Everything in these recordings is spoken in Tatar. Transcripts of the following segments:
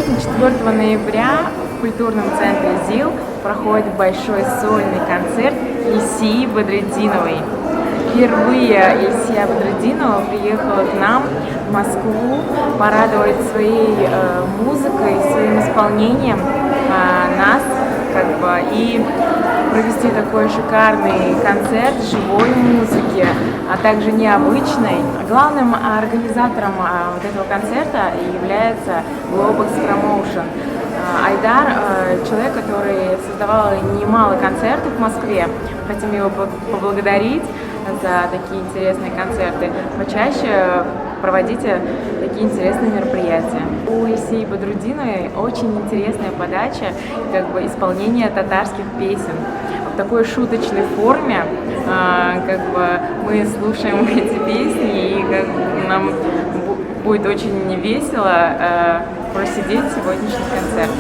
24 ноября в культурном центре ЗИЛ проходит большой сольный концерт Ильсии Бадретдиновой. Впервые Ильсия Бадретдинова приехала к нам в Москву порадовать своей музыкой, своим исполнением нас, как бы, и провести такой шикарный концерт живой музыки, а также необычной. Главным организатором вот этого концерта является Globox Promotion. Айдар, человек, который создавал немало концертов в Москве. Хотим его поблагодарить за такие интересные концерты. Почаще проводите такие интересные мероприятия. У Ильсии Бадрутдиновой очень интересная подача, как бы исполнение татарских песен. В такой шуточной форме, как бы мы слушаем эти песни, и как бы нам будет очень весело просидеть сегодняшний концерт.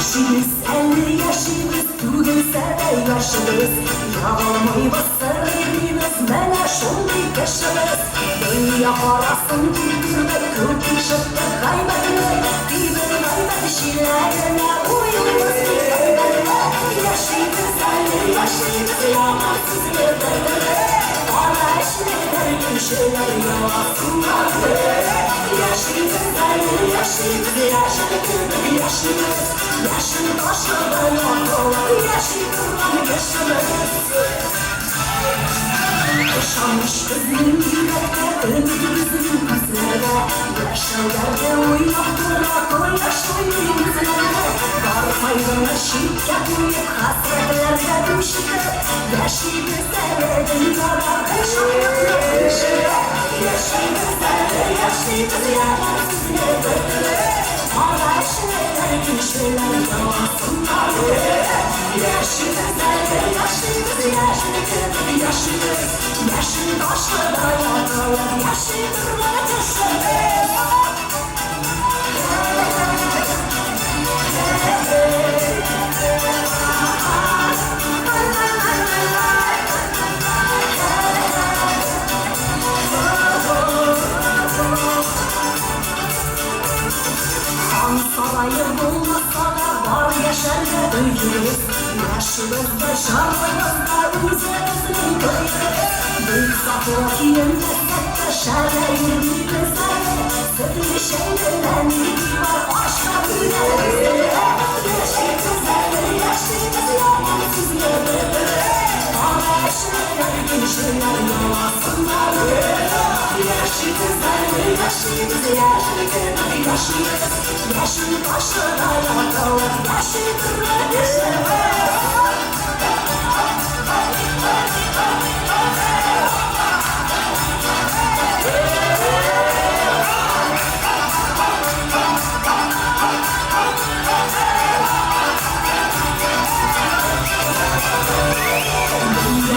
Яшибез әле, яшибез, түгелсә дә яшибез. Ягылмыйбыз, сырлыйбыз, менә шундый кешебез. Дөнья карасын күрде, күп ишетте гайбәтне. Тибен гайбәт җилләренә уйлыйбыз бик әйбәтне. Яшибез әле, яшибез, яман сүзле бер-берне. Кара эшләр, кешеләр яласыннар. Яшибез әле, яшибез, яшел кебек яшибез. Яшел ташыдай атылып яши торган кешебез. Ышаныч безнең йөрәктә, өмет безнең күзләрдә. Яшәү дәрте уйнап тора кояшлы йөзләрдә. Бар кайгыны читкә куеп, хәсрәтләргә түш итеп, яшибез әле дөньяда бер шатлыкны бүлешеп. Яшибез әле, яшибез, яман сүзне бетереп. Кара эшләр, кешеләр яласыннар. Яшибез әле, яшибез, яшел кебек яшибез. Яшел ташлыда ятылып яши торган кешебез. Хан сарае булмаса да, бар яшәргә өебез. Яшибез дә, җырлыйбыз да, үзебезнең көебез. Бик затлы киенмәсәк тә, шәрә йөрмибез әле. Сөтле чәй белән ипи бар, ачка үләбез әле. Яшибез әле, яшибез, яман сүзне бетереп. Кара эшләр, кешеләр яласыннар. Яшибез әле, яшибез, яшел кебек яшибез. Яшел ташыда ятылып яши торган кешебез.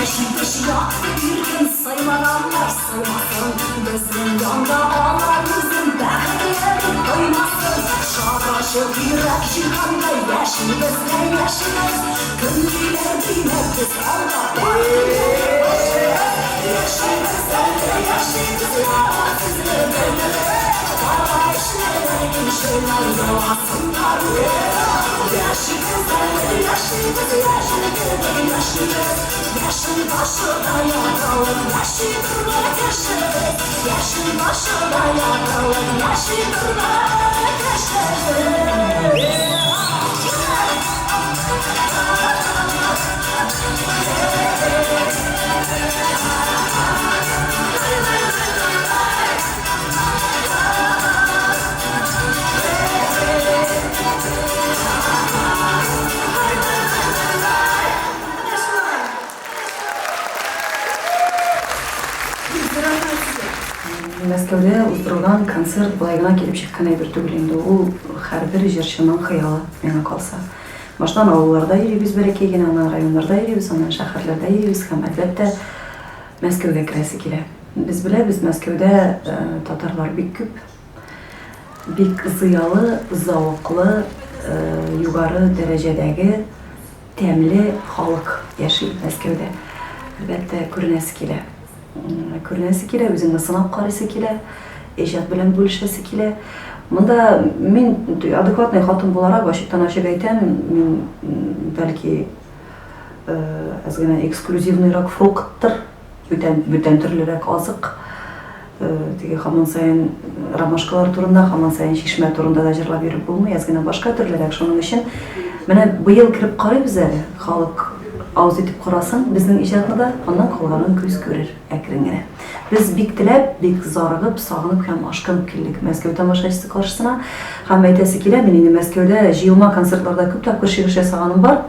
Яшибез якты, иркен, сайлаганнар саймасын. Безнең янда алар үзен бәхетле дип тоймасын. Шат ачык йөрәк җиһанда яшибез дә яшибез. Көнлиләр, димәк, без алда бар көннәрнең башыбыз. Яшибез әле, яшибез, яман сүзне бетереп. Кара эшләр, кешеләр яласыннар. Яшибез әле, яшибез, яшел кебек яшибез. Яшел ташыда ятылып яши торган кешебез. Яшел ташыда ятылып яши торган кешебез. Мәскәүдә уздырылган концерт болай гына килеп чыккан әйбер түгел инде. Ул һәрбер җырчының хыялы, миңа калса. Баштан авылларда йөрибез бәләкәй генә, аннан районнарда йөрибез, аннан шәһәрләрдә йөрибез һәм, әлбәттә, Мәскәүгә керәсе килә. Без беләбез, Мәскәүдә татарлар бик күп. Бик зыялы, зәвыклы, югары дәрәҗәдәге тәмле халык яши Мәскәүдә. Әлбәттә, күренәсе килә. Күренәсе килә, үзеңне сынап карыйсы килә, иҗат белән бүлешәсе килә. Монда мин адекватный хатын буларак ачыктан-ачык әйтәм, мин бәлки әз генә эксклюзивныйрак фрукттыр, бүтән, бүтән төрлерәк азык. Теге һаман саен ромашкалар турында, һаман саен чишмә турында да җырлап йөреп булмый, әз генә башка төрлерәк. Шуның өчен менә быел кереп карыйбыз әле, халык авыз итеп карасын безнең иҗатны да, аннан калганын күз күрер әкрен генә. Без бик теләп, бик зарыгып, сагынып һәм ашкынып килдек Мәскәү тамашачысы каршысына. Һәм әйтәсе килә, мин инде Мәскәүдә җыелма концертларда күп тапкыр чыгыш ясаганым бар.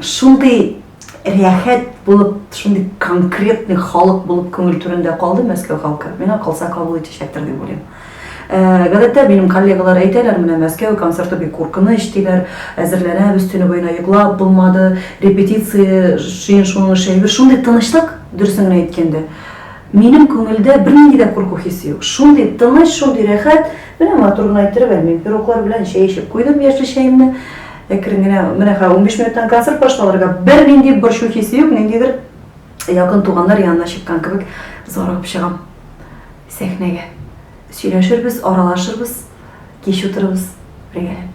Шундый рәхәт булып, шундый конкретный халык булып күңел түрендә калды Мәскәү халкы. Миңа калса кабул итәчәктер дип уйлыйм. Э, гадәттә минем коллегалар әйтәләр, менә Мәскәү концерты бик куркыныч диләр, әзерләнәбез, төне буена йоклап булмады, репетиция шуның шуның әйбер. Шундый тынычлык, дөресен генә әйткәндә. Минем күңелдә бернинди дә курку хисе юк. Шундый тыныч, шундый рәхәт. Менә матур гына иттереп әле мин пироглар белән чәй эчеп куйдым, яшел чәемне. Әкрен генә, менә хәзер 15 минуттан концерт башланырга бернинди борчу хисе юк, ниндидер якын туганнар янына чыккан кебек зарыгып чыгам сәхнәгә. Сөйләшербез, аралашырбыз, кич утырырбыз бергәләп.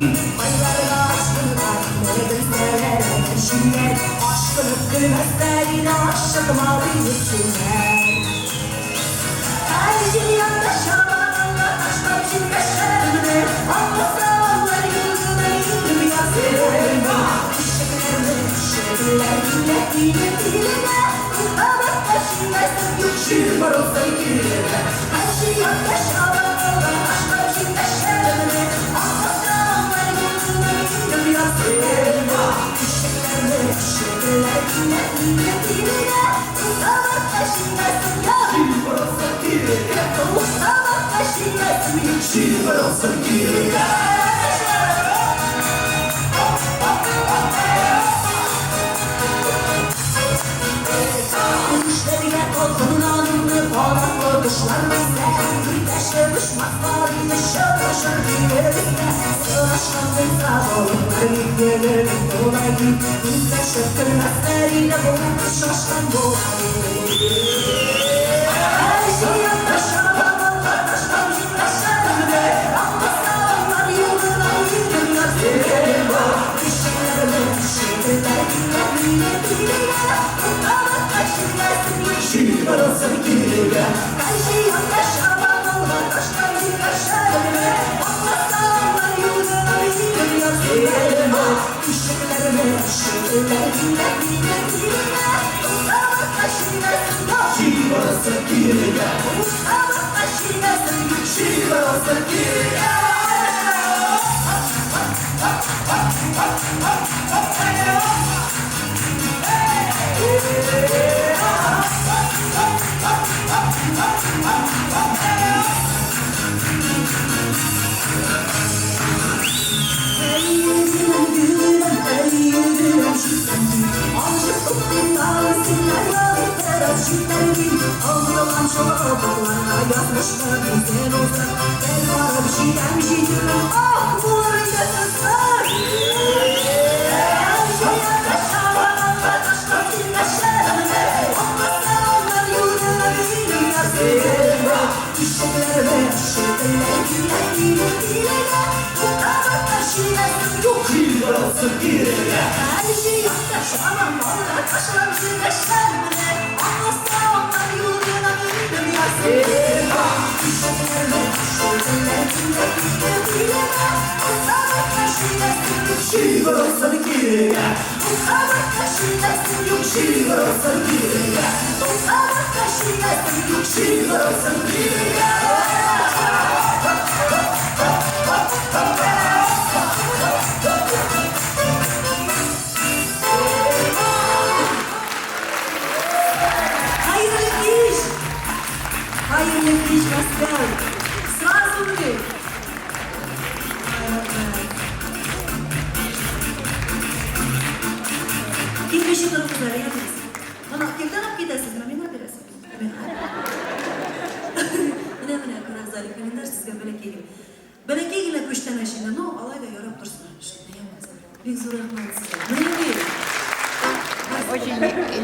Байларга ашкынган, белсәләр җилләр, Ашкынып көлмәсләр иде, ашыкма диеп сүнәр. Һәр җил янда чабаныңны ташлап җилкәшәлме, Аңласа алар юлны инде язылма. Ишекләрне, ишекләр килә килеп килә, Туктамаска җилмәсен юк җил борылсын кирегә. Һәр җил янда чабаныңны ташлап җилкәшәлме, Аңласа алар юлны инде язылма. Ишекләрне, ишекләр килә килеп килә, Туктамаска җилмәсен юк җил борылсын кирегә. Туктамаска җилмәсен юк җил борылсын кирегә. Күрешләргә талпынганымны канатлы кошлар белсә, Күркәшеп очмаслар иде чыр-чыр килеп өскә. Сынашкан булса болытлар бит егет була бит, Күркәшеп көлмәсләр иде булып шашкан була бит. Һәр җыенда чабаларга ташлап җитмәшәлме, Аңласа алар юлына идем язылма. Ишекләрне ишекләр килә мине килә, Туктамаска җилмәсен юк җил борылсын кирегә. Һәр җыенда чабаларга ташлап җитмәшәлме, Аңласа алар юлына идем язылма. Ишекләрне ишекләр килә мине килә, Туктамаска җилмәсен юк җил борылсын кирегә. Туктамаска җилмәсен юк җил борылсын кирегә. Хәерле кич! Хәерле кич, Мәскәү! Сразу мы! Килмичә торыгыз әле, ятыгыз. Моны иртән алып китәсезме, миңа бирәсезме? Менә, менә, карагыз әле, календарь сезгә бәләкәй генә. Бәләкәй генә күчтәнәч инде, ну, алай да ярап торсын әле. Бик зур рәхмәт сезгә. Менә Очень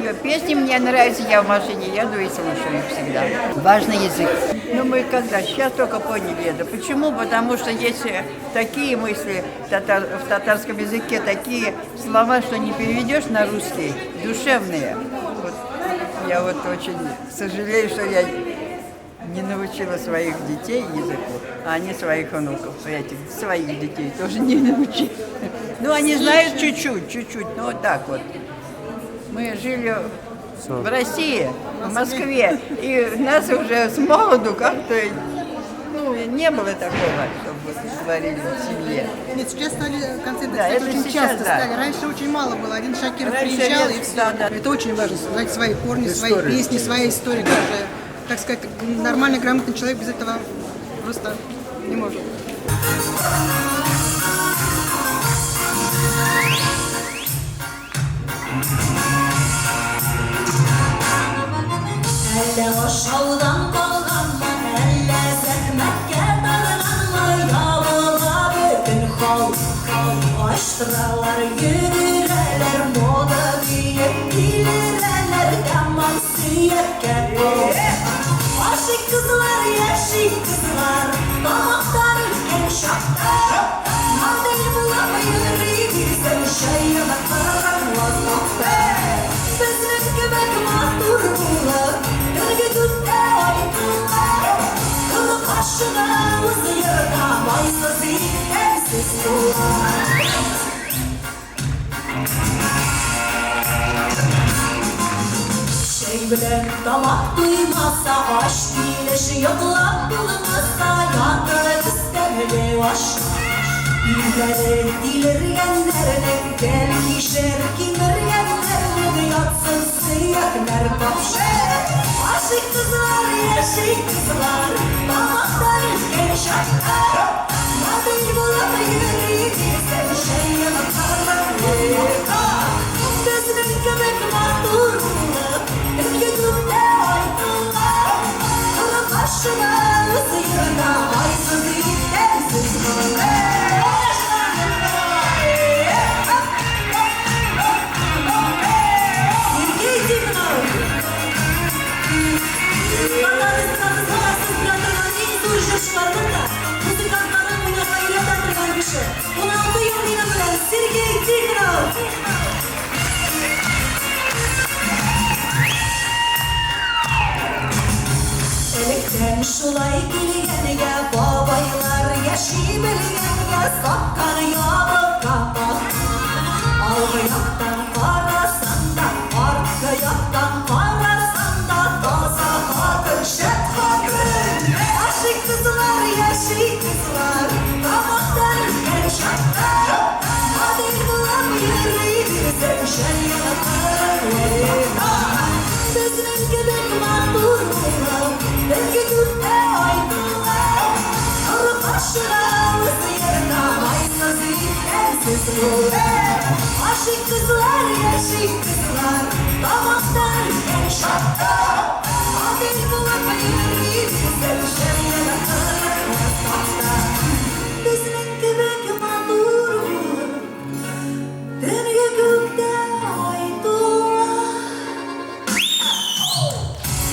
ее песни мне нравятся, я в машине еду и слушаю их всегда. Важный язык. Ну, мы когда, сейчас только поняли это. Почему? Потому что есть такие мысли в татарском языке, такие слова, что не переведешь на русский, душевные. Вот я вот очень сожалею, что я не научила своих детей языку, а они своих внуков, этих, своих детей тоже не научили. Ну, они знают чуть-чуть, чуть-чуть, ну, вот так вот. Мы жили в России, в Москве, и нас уже с молоду как-то, ну, не было такого, чтобы вот говорили в семье. Нет, сейчас стали концерты, Да, кстати, это очень сейчас, часто да. стали. Раньше очень мало было. Один Шакиров Раньше приезжал, нет, и все. да, да. Это очень важно, знать свои корни, свои Историю. песни, своя история даже. Так сказать, нормальный, грамотный человек без этого просто не может. Әллә ашаудан калганмы, әллә зәхмәткә тарганмы, ябыла бөтен халык. Ачтыралар, йөгерәләр, мода киеп килерәләр, тәмам сөяккә калып. Ашыйк кызлар, яшик кызлар, тамактар үткән чакта. Модель булып йөри бирсәң, чәйне караңгылыкта. Безнең кебек матур булып, төнге дүрттә ай тула. Кырык башына үз йорта, майсыз итәмсез була. Чәй белән тамак туймаса, ач килеш йоклап булмаса, ятып өстәле аш. Ирләре тилергәннәрнең, тел кишер кимергәннәрнең ятсын сөякләр капшап. Ашыйк кызлар, яшик кызлар, тамактар үткән чакта. Модель булып йөри бирсәң, чәйне караңгылыкта. Безнең кебек матур булып, төнге дүрттә ай тула. Кырык башына үз йорта, майсыз итәмсез була. Сергей Тихонов! Татар эстрадасында белә торган иң зур җырчыларның да музыкантларын уйнарга өйрәтә торган кеше. 16 ел минем белән Сергей Тихонов! Электән шулай килгәнгә, бабайлар яши белгәнгә, саткан ябык капак. Алгы яктан карасаң да, арткы яктан карасаң да, таза хатын, шәп хатын. Ашыйк кызлар, яшик кызлар, тамактар үткән чакта. Модель булып йөри бирсәң, шәлгә караңгылыкта. Безнең кебек матур булып, төнге дүрттә ай тула. Кырык башына үз йорта, майсыз итәмсез була. Ашыйк кызлар, яшик кызлар, тамактар үткән чакта. Модель булып йөри бирсәң, шәлгә караңгылыкта. Безнең кебек матур булып, төнге күктә ай тула.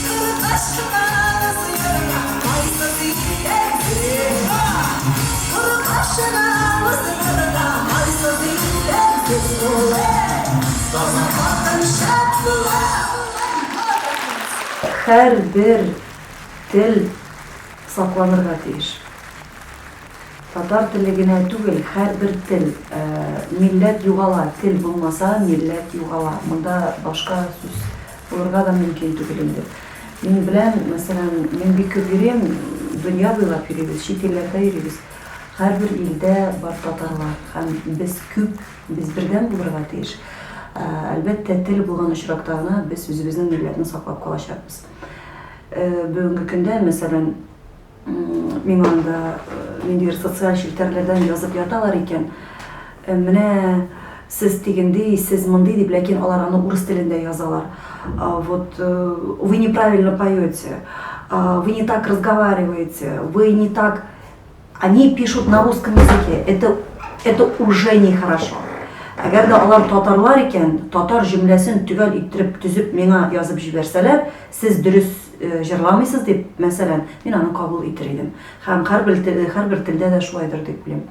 Кырык башына үз йорта, майсыз итәмсез була. Кырык башына үз йорта, майсыз итәмсез була. Таза хатын шәп була. Һәрбер тел сакланырга тиеш. Татар теле генә түгел, һәрбер тел. Милләт югала, тел булмаса, милләт югала. Монда башка сүз булырга да мөмкин түгел инде. Мин беләм, мәсәлән, мин бик күп йөрим, дөнья буйлап йөрибез, чит илләрдә йөрибез. Һәрбер илдә бар татарлар һәм без күп, без бердәм булырга тиеш. Әлбәттә, тел булган очракта гына без үзебезнең милләтне саклап калачакбыз. Бүгенге көндә, мәсәлән, миңа анда ниндидер социаль челтәрләрдән язып яталар икән. Менә сез тегенди, сез мондый дип, ләкин алар аны урыс телендә язалар. Вот вы неправильно поете, вы не так разговариваете, вы не так. Они пишут на русском языке. Это, это уже нехорошо. Әгәр дә алар татарлар икән, татар җөмләсен төгәл иттереп төзеп миңа язып җибәрсәләр, сез дөрес э, җырламыйсыз дип, мәсәлән, мин аны кабул итер идем. Һәм һәрбер, һәрбер телдә дә шулайдыр дип уйлыйм.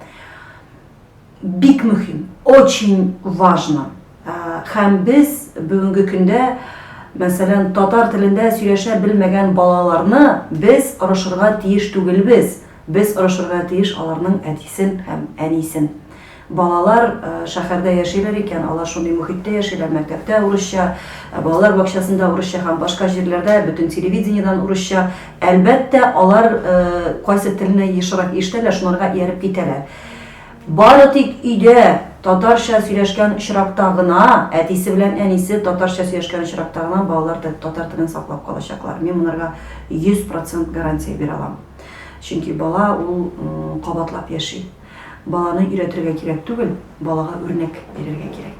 Бик мөһим, очень важно. Һәм без бүгенге көндә, мәсәлән, татар телендә сөйләшә белмәгән балаларны без орышырга тиеш түгелбез. Без орышырга тиеш аларның әтисен һәм әнисен. Балалар шәһәрдә яшиләр икән, алар шундый мохиттә яшиләр, мәктәптә урысча, балалар бакчасында урысча һәм башка җирләрдә, бөтен телевидениедән урысча. Әлбәттә, алар кайсы телне ешрак ишетәләр, шунарга ияреп китәләр. Бары тик өйдә татарча сөйләшкән очракта гына, әтисе белән әнисе татарча сөйләшкән очракта гына балалар татар телен саклап калачаклар. Мин монарга 100 процент гарантия бирә алам. Чөнки бала ул кабатлап яши. Баланы өйрәтергә кирәк түгел, балага үрнәк бирергә кирәк.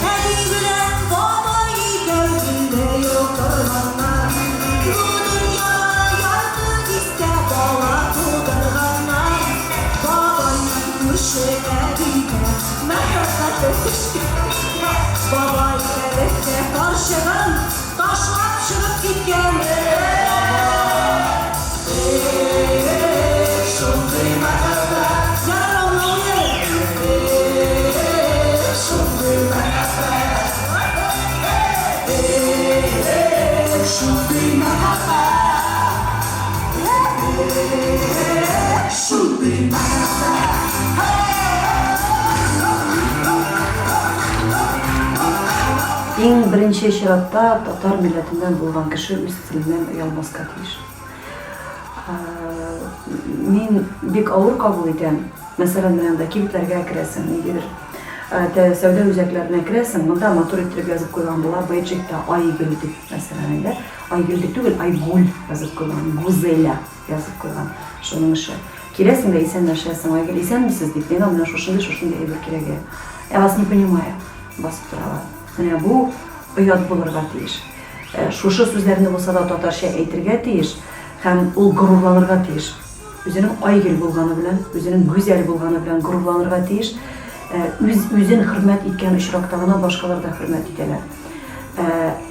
Әби белән бабай икәү генә юктырганнар, Бу дөньяга ярты дистә бала тудырганнар. Бабайның күрше әбигә мәхәббәте төшкән, Бабай әлеге карчыгын ташлап чыгып киткән. Шундый мәхәббәт. Ярар, аңлавын әле. Шундый мәхәббәт. Шундый мәхәббәт. Шундый мәхәббәт. Иң беренче чиратта татар милләтеннән булган кеше үз теленнән оялмаска тиеш. Мин бик авыр кабул итәм. Мәсәлән, менә анда кибетләргә керәсең, ниндидер сәүдә үзәкләренә керәсең, монда матур иттереп язып куйган була, бейджикта Айгөл дип, мәсәлән, инде. Айгөл дип түгел, Айгуль язып куйган, Гузеля язып куйган. Шуның эше. Киләсең дә исәнләшәсең, Айгөл, исәнмесез дип, миңа менә шушындый, шушындый әйбер кирәк. Я вас не понимаю, басып торалар. Менә бу оят булырга тиеш. Шушы сүзләрне булса да татарча әйтергә тиеш һәм ул горурланырга тиеш. Үзенең Айгөл булганы белән, үзенең Гүзәл булганы белән горурланырга тиеш. Үз үзен хөрмәт иткән очракта гына башкалар да хөрмәт итәләр.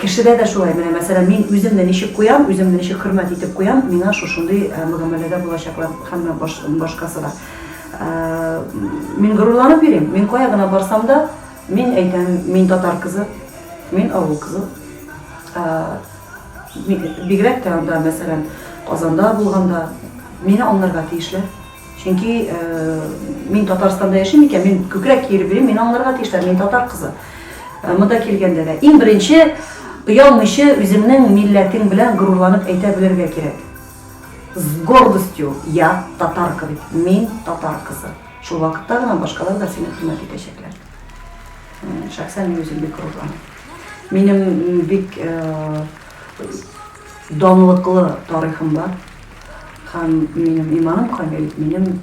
Кешедә дә шулай, менә мәсәлән, мин үземне ничек куям, үземне ничек хөрмәт итеп куям, миңа шушындый мөгамәләдә булачаклар һәм башкасы да. Мин горурланып йөрим, мин кая гына барсам да, Мин әйтәм, мин татар кызы, мин авыл кызы. Бигрәк тә анда, мәсәлән, Казанда булганда, мине аңларга тиешләр. Чөнки мин Татарстанда яшим икән, мин күкрәк киереп йөрим, мине аңларга тиешләр, мин татар кызы. Монда килгәндә дә иң беренче оялмыйча үзеңнең милләтең белән горурланып әйтә белергә кирәк. С гордостью я татарка дип, мин татар кызы. Шул вакытта гына башкалар да сине хөрмәт итәчәкләр. Шәхсән мин үзем бик горурланам. Минем бик данлыклы тарихым бар. Һәм минем иманым камил, минем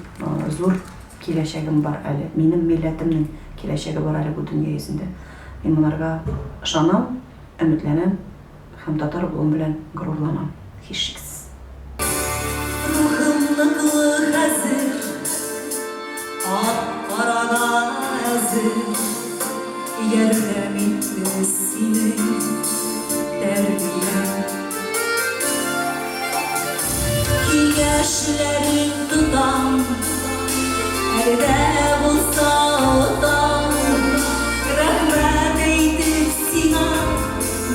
зур киләчәгем бар әле. Минем милләтемнең киләчәге бар әле бу дөнья йөзендә. Мин монарга ышанам, өметләнәм. Һәм татар булуым белән горурланам, һичшиксез. Рухым ныклы хәзер, ак карага әзер, Ярдәм итте синең тәрбияң. Киңәшләрең тотам, әле дә булса отам, Рәхмәт әйтеп сиңа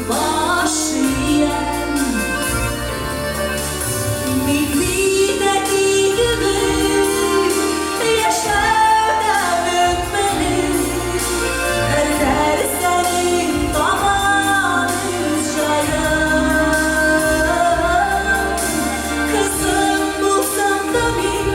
баш иям. Мин бит әти кебек яшәү тәмен белеп, Һәр нәрсәнең табам үз җаен. Кызың булсам да мин.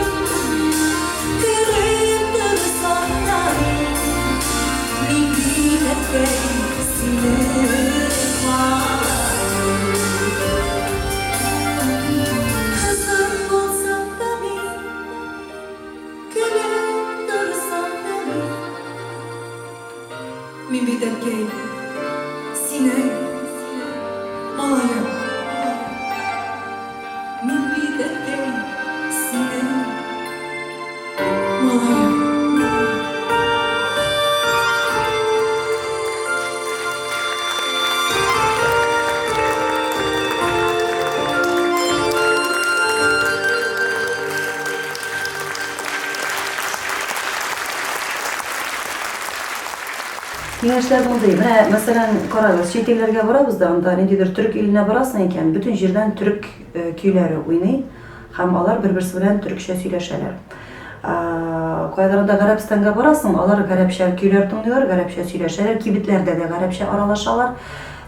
Киңәшләр мондый. Менә, мәсәлән, карагыз, чит илләргә барабыз да, анда ниндидер төрек иленә барасың икән, бөтен җирдән төрек көйләре уйный һәм алар бер-берсе белән төрекчә сөйләшәләр. Каядыр анда Гарәбстанга барасың, алар гарәпчә көйләр тыңлыйлар, гарәпчә сөйләшәләр, кибетләрдә дә гарәпчә аралашалар.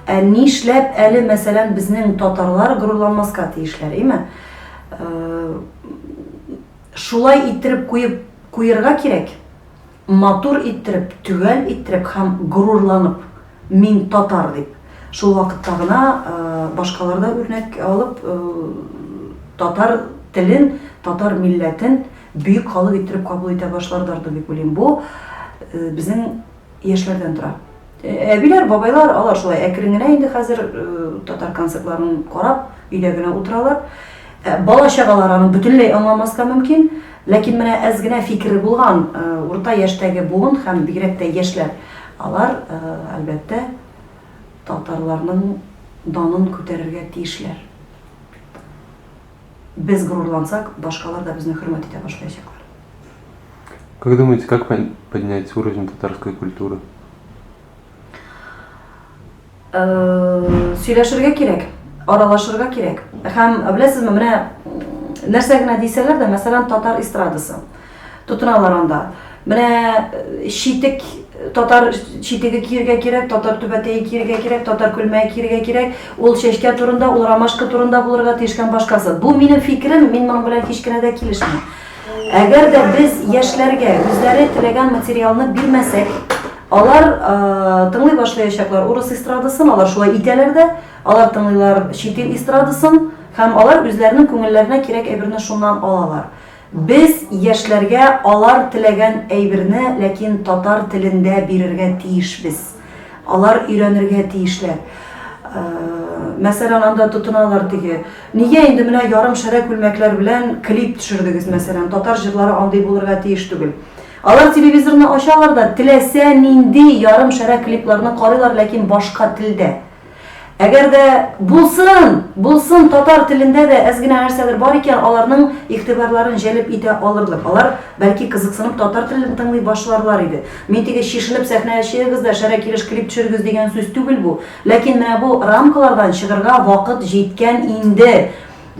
Ә нишләп әле, мәсәлән, безнең татарлар горурланмаска тиешләр, име? Шулай иттереп куеп куерга кирәк, матур иттереп, төгәл иттереп һәм горурланып, мин татар дип. Шул вакытта гына башкалар да үрнәк алып, татар телен, татар милләтен бөек халык иттереп кабул итә башлардар дип уйлыйм. Бу безнең яшьләрдән тора. Әбиләр, бабайлар, алар шулай әкрен генә инде хәзер татар концертларын карап, өйдә генә утыралар. Бала-чагалар аны бөтенләй аңламаска мөмкин, ләкин менә әз генә фикере булган урта яшьтәге буын һәм бигрәк тә яшьләр, алар, әлбәттә, татарларның данын күтәрергә тиешләр. Без горурлансак, башкалар да безне хөрмәт итә башлаячаклар. Как думаете, как поднять уровень татарской культуры? Сөйләшергә кирәк, аралашырга кирәк. Һәм, беләсезме, менә нәрсә генә дисәләр дә, мәсәлән, татар эстрадасы. Тотыналар анда. Менә читек, татар читеге киергә кирәк, татар түбәтәе киергә кирәк, татар күлмәге киергә кирәк. Ул чәчкә турында, ул ромашка турында булырга тиеш һәм башкасы. Бу минем фикерем, мин моның белән һич кенә дә килешмим. Әгәр дә без яшьләргә үзләре теләгән материалны бирмәсәк, алар тыңлый башлаячаклар урыс эстрадасын, алар шулай итәләр дә, алар тыңлыйлар чит ил эстрадасын һәм алар үзләренең күңелләренә кирәк әйберне шуннан алалар. Без яшьләргә алар теләгән әйберне, ләкин татар телендә бирергә тиешбез. Алар өйрәнергә тиешләр. Мәсәлән, анда тотыналар теге. Нигә инде менә ярым шәрә күлмәкләр белән клип төшердегез, мәсәлән, татар җырлары андый булырга тиеш түгел. Алар телевизорны ачалар да, теләсә нинди ярым шәрә клипларны карыйлар, ләкин башка телдә. Әгәр дә булсын, булсын татар телендә дә әз генә нәрсәдер бар икән, аларның игътибарларын җәлеп итә алырлык. Алар, бәлки, кызыксынып татар телен тыңлый башларлар иде. Мин теге чишенеп сәхнәгә чыгыгыз да шәрә килеш клип төшерегез дигән сүз түгел бу. Ләкин менә бу рамкалардан чыгырга вакыт җиткән инде.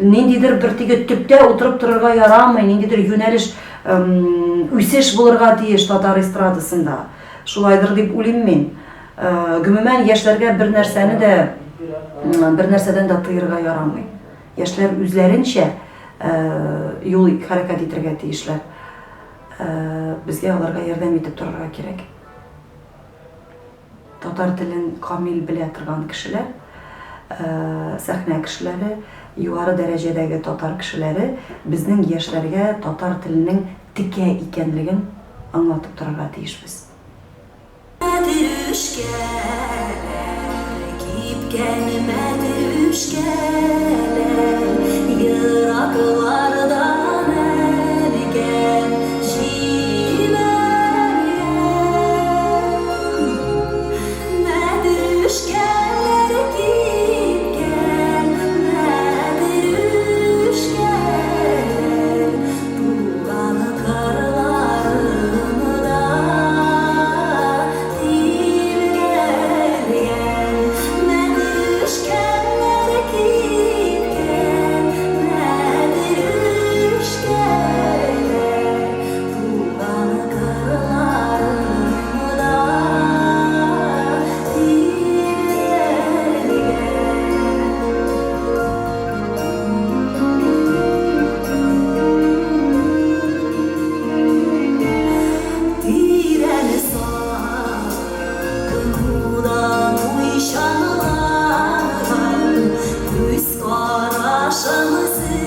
Ниндидер бер теге төптә утырып торырга ярамый, ниндидер юнәлеш, үсеш булырга тиеш татар эстрадасында. Шулайдыр дип уйлыйм мин. Гомумән, яшьләргә бер нәрсәне дә, бер нәрсәдән дә тыерга ярамый. Яшьләр үзләренчә юл хәрәкәт итергә тиешләр. Безгә аларга ярдәм итеп торырга кирәк. Татар телен камил белә торган кешеләр, сәхнә кешеләре, югары дәрәҗәдәге татар кешеләре безнең яшьләргә татар теленең текә икәнлеген аңлатып торырга тиешбез. Мәтрүшкәләр, кипкән мәтрүшкәләр, Ераклардан әнкәм җибәргән. Мәтрүшкәләр кипкән, мәтрүшкәләр, Туган кырларымда тирбәлгән мәтрүшкәләр кипкән, мәтрүшкәләр туган кырларымда тирбәлгән. Тирән сагынудан уйчанланган күз карашың.